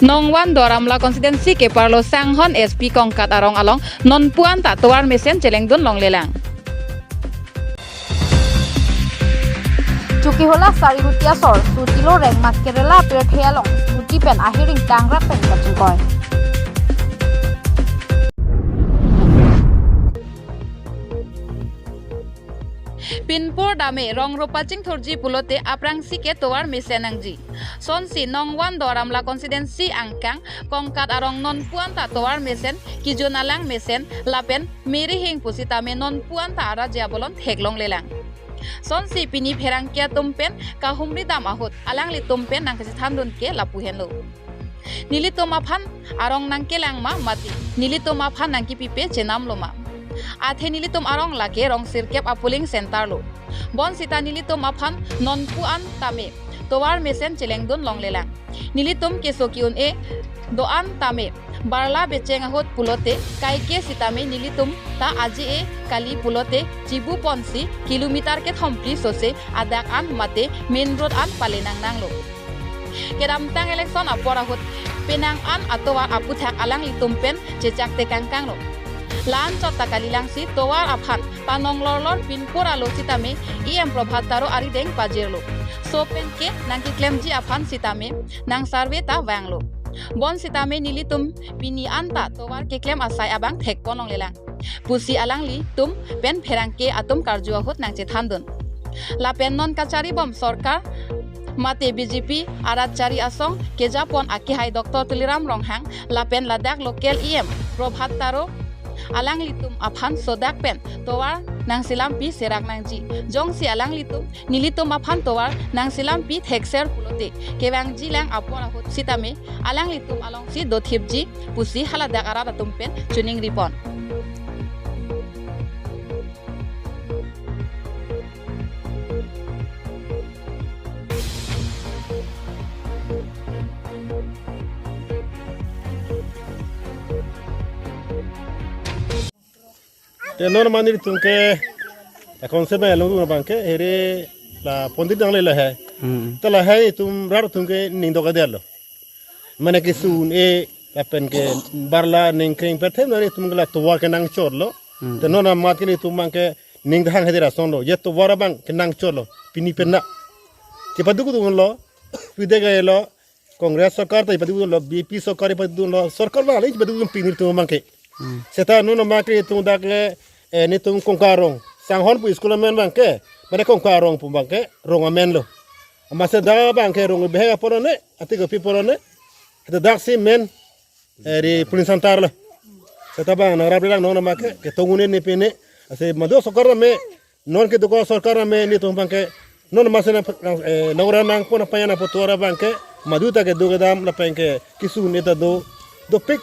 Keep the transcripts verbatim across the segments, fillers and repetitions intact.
Nongwan Duar Amla constituency keparlo Sanghon S P Kongkat Arong along nonpu anta tovar mesen chelengdun longlelang. Chokihola Sarihuti asor Sutilo Rengma Kerala pirthe along scooty pen ahiring tangrak pen kachingkoi. Pinpur dame rong ro pachingthurji pulote aphrangsi ke tovar mesen nangji. Sonsi Nongwan Duar Amla constituency angkang Kongkat Arong nonpu anta tovar mesen, kijun alang mesen lapen Mary Hing pusitame nonpu anta arat aje abolon theklonglelang. Sonsi pini pherangke atum pen kahumri dam ahut alanglitum pen nangkachethandun ke lapu henlo. Nelitum aphan arong nangkelang ma mati, nelitum aphan nangkepipe chenamlo ma? Athe nelitum arong lake rong sirkep a-polling center lo. Bonsita nelitum aphan nonpu an tame tovar mesen chelengdun longlelang. Nelitum keso ki-un-e do-an tame barla becheng ahut pulote kaike sitame nelitum ta aje-e kali pulote chibu ponsi kilometer kethom phli sose adak an mate main road an pale nangnanglo. Kedamtang election apor ahut penang an atovar aputhak alanglitum pen chechak tekangkanglo. La-anchot ta kalilangsi tovar aphan panong lorlor Pinpur alo sitame E M Prabhat Taro arideng pajirlo. So pen ke nangkeklemji aphan sitame nang survey ta vanglo. Bonsitame nelitum pini anta tovar keklem asai abang thekpon longlelang pusi alanglitum pen pherangke atum karju ahut nangchethandun. Lapen non kachari bom sorkar mate B J P arat chari asong kejapon akehai Doctor Tuliram Ronghang lapen ladak local E M Prabhat Taro alanglitum aphan sodak pen tovar nangselampi serak nangji. Jongsi alanglitum nelitum aphan tovar nangselampi thekser pulote kevangjilang apor ahut sitame alanglitum alongsi dothipji pusi haladak arat atum pen chiningripon. Te non mane itum ke akon se ba lo abang ke here la pondit dang le la he. Hmm. Te la he itum rat atum ke ning dok ader lo. Mane ke sun e lapen ke barla ningkreng perthe non itum ke la tovar ke nangchotlo. Hmm. Te non amat ke itum abang ke ning dahang hedi rason lo. Ye tovar abang ke nangchotlo. Pini pen na. Kepaduk dun lo. Pide ga lo. Congress sorkar ta ipadun lo, B J P sorkar ipadun lo, sorkar abang le ipadun pini itum abang ke. Hmm. Seta non amat ke itum dak le, eh, netum Kongkat Arong. Sanghon pu school amen abang ke, mane Kongkat Arong pu abang ke, rong amen lo. Amat seta abang ke rong behek apor ne, ati kopi apor ne. Seta dak si men, eh, ri polling center lo. Seta abang nangrap lang non amat ke, ketong un-e ne pine. Ase madu sorkar me, non keduk sorkar me netum abang ke, non amat seta, eh, nang ra nangpon aphan nangpo tovar abang ke, madu ta keduk kedam lapen ke, kisu ne ta do, dopik,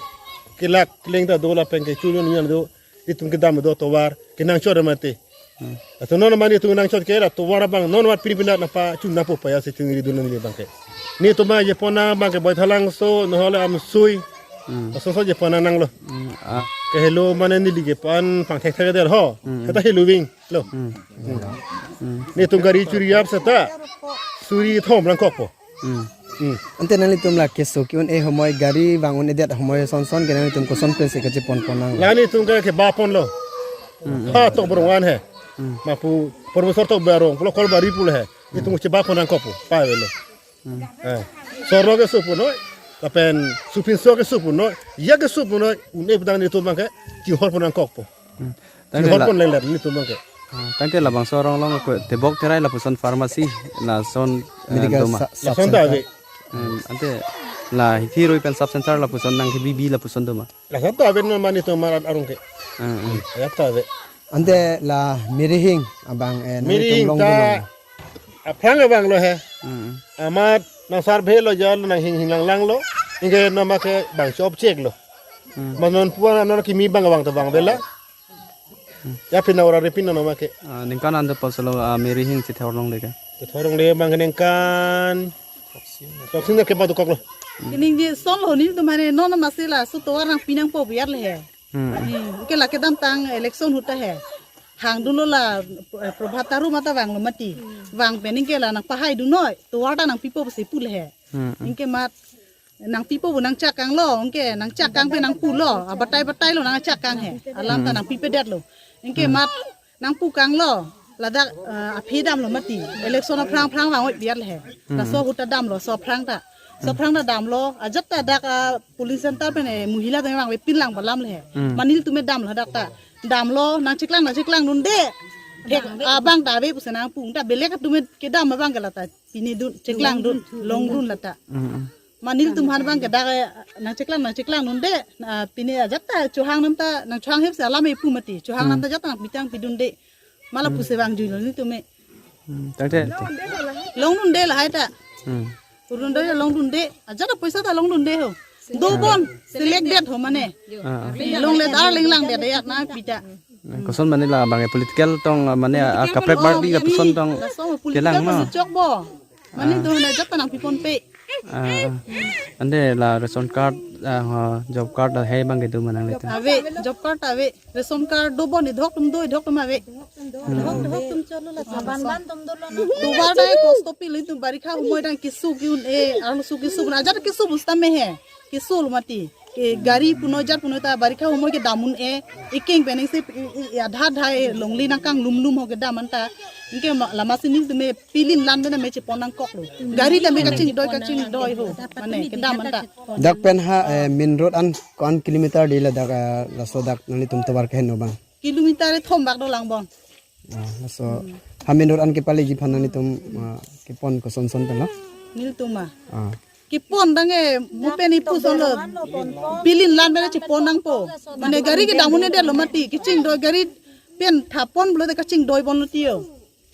kelak, keleng ta do lapen ke, chunyon nyan do, itum kedam do tovar, kenangchot mati. Hmm. Aso non amat itum nangchot ke la tovar abang, non amat pini pina nangpachun nangpo paya si chingri dun neli abang ke. Netum aje pon nang abang ke Baithalangso, nohole Amsui. Hmm. Aso so je pon nang lo. Hmm, ah. Ke helo mane neli ke pan pangthek thek der ho. Hmm. Kata helo wing lo. Hmm. Hmm. Hmm. Netum gari churi ap seta. Suri thom rangkok po. Hmm. Hmm. Ante nanglitum la keso ki-un-e homoi gari vang un-edet homoi son son ke nanglitum koson pensi kachepon pon nang. La netum ke kebapon lo. Hmm. Ha tok borong an he. Hmm. Mapu professor tok barong, pulo kol bari pulo he. Itum chebapon nangkok po. Pa velo. Hmm. Eh. Sorlo keso punoi, lapen supinso keso punoi, ya keso punoi, un-e pu tang netum abang ke, chinghorpon nangkok po. Hmm. Tangte la, chinghorpon lenglet netum abang ke. Ah, tangte labangso arong along ko tebok terai lapuson pharmacy, lason, eh, medical doma. Sa-, sub center. Lason ta ave. Hmm, ante la hithi rui pen sub center lapuson nangkebibi lapuson doma. Lason ta ave non mane itum arat arong ke. Hmm, hmm. Ya ta ave. Ante la Mary Hing abang, eh, Mary Hing nanglitum long ta dun long. Aphrang abang lo he. Hmm. Amat nang survey lo ja lo nang hing hing lang lang lo. Anke non amat ke bang chop chek lo. Hmm. Amat nonpu an non kimi abang abang ta vang vela. Hmm. Ya pina ora re pina non amat ke. Ah, ningkan anta pasalo, ah, Mary Hing chethor longle ke. Chethor longle abang ke ningkan. Choksin ke patu kok lo. Ningje son lo netum mane non amat si laso tovar nangpi nangpo biar le he. Hmm. Hmm, ke la kedamtang election ahut ta he. Hang dun lo la, eh, Prabhat Taro mata vanglo mati. Vang pen anke la nangpahai dunnoi, tovar ta nangpipo pusi pu le he. Hmm, hmm. Anke amat nangpipo pu nangchak kanglo, anke nangchak kang pen nangpulo, abatai batai lo nangchak kang he. Alam ta Hmm. nangpipedetlo. Anke Hmm. mat nangpu kanglo, ladak, eh, aphi damlo mati. Election aphrang aphrang vang oi biar le he. Hmm. Laso ahut ta damlo, so aphrang ta. So Hmm. aphrang ta damlo, ajat ta dak, ah, polling center pen, eh, mohila tame vangve pin lang balam le he. Hmm. Mane nelitum me damlo dak ta. Damlo, nangcheklang, nangcheklangdunde. Thek, abang ta ave pusi nangpu, ta belek atum me kedam abang ke lata. Pine dun, cheklangdun, longdun lata. Mm, mm. Mane nelitum aphan abang ke dak, eh, nangcheklang, nangcheklangdunde. Na pine ajat ta chohang nam ta, nangchohang hep si alam epu mati. Chohang nam Mm. ta ajat ta nangpi tang pidunde. Mala Mm. pusi vangjuilo nelitum me. Hmm, tangte. Longdunde lahai ta. Hmm. Urun do ya longdunde. Ajat ta poisa ta longdunde ho. Dobon, select det ho mane. Ah, ah. Longledet ar lengledet ya nangpi ta. Koson mane la abang political tong, mane, ah, Political kaprek tong, party ya kapuson ni. Tong Laso political kelang ma. Tong chokbo. Mane Ah. do na ajat ta nangpiponpe. Ah, ah. Ante la ration card, ah, ha, job card la hei abang kedo ma nanglitum? Ave, job card ave. Ration card dobon idhok atum do, idhok atum ave. Hmm. Idhok atum cholo la. Ban ban atum dolo na. Tovar ta kosto pilo nelitum barikha humoi dang keso ke-un-e, arloso keso ke-un-e, ajat keso bus tame he. Keso lo mati. Ke gari punoi jat punoi ta barikha humoi kedam un-e. Ekeng pen si, i, i, i, adha adha e longle nangkanglum lum ho kedam anta. Anke ma, lama si nelitum me pilin lan pen me chepon nangkoklo. Gari tame kachingdoi kachingdoi ho. Mane kedam anta. Dak pen ha, eh, main road an ko-an kilometer di ladak, eh, laso dak nanglitum tovar keheno abang? Kilometer ethom bak dolang bon. Ah, laso ha main road an kepaleji aphan nanglitum, ah, kepon kosonson pen lo? Nelitum ma. Ah. Kepon dang e, mo pen ipu son lo. Pilin lan pen chepon nangpo. Mane gari kedam un-edetlo mati. Kachingdoi gari pen thapon pulote kachingdoi ponlo tiyo.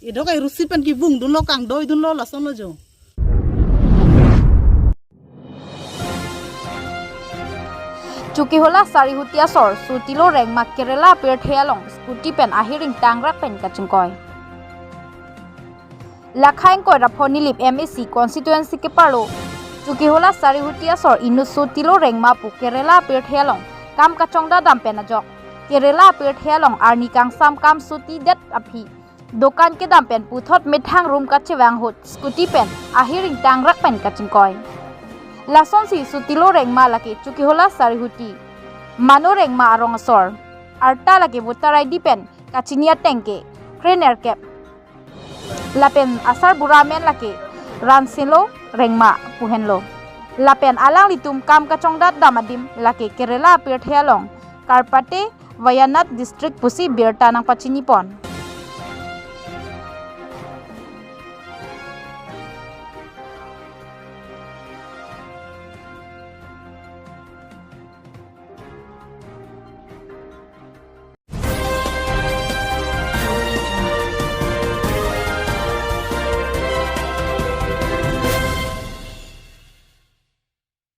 Idhok e rusi pen kevung dunlo kangdoi dunlo lason lo jo. Chokihola Sarihuti asor Sutilo Rengma Kerala apirthe along scooty pen ahiring tangrak pen kachingkoi. Lakhai ingkoi ra pho Nilip M A C constituency keparlo Chokihola Sarihuti asor inut Sutilo Rengma pu Kerala apirthe along kam kachongdat dam pen ajok Kerala apirthe along arni kangsam kam suti det aphi dokan kedam pen puthot methang rum kachevang ahut scooty pen ahiring tangrak pen kachingkoi. Lasonsi Sutilo Rengma lake Chokihola Sarihuti, Mano Rengma arong asor. Arta lake voter I D pen kachini ateng ke krenerkep. Lapen asarbura amen lake Ranselo Rengma pu henlo. Lapen alanglitum kam kachongdat dam adim lake Kerala apirthe along Karpate Wayanad district pusi birta nangpachinipon.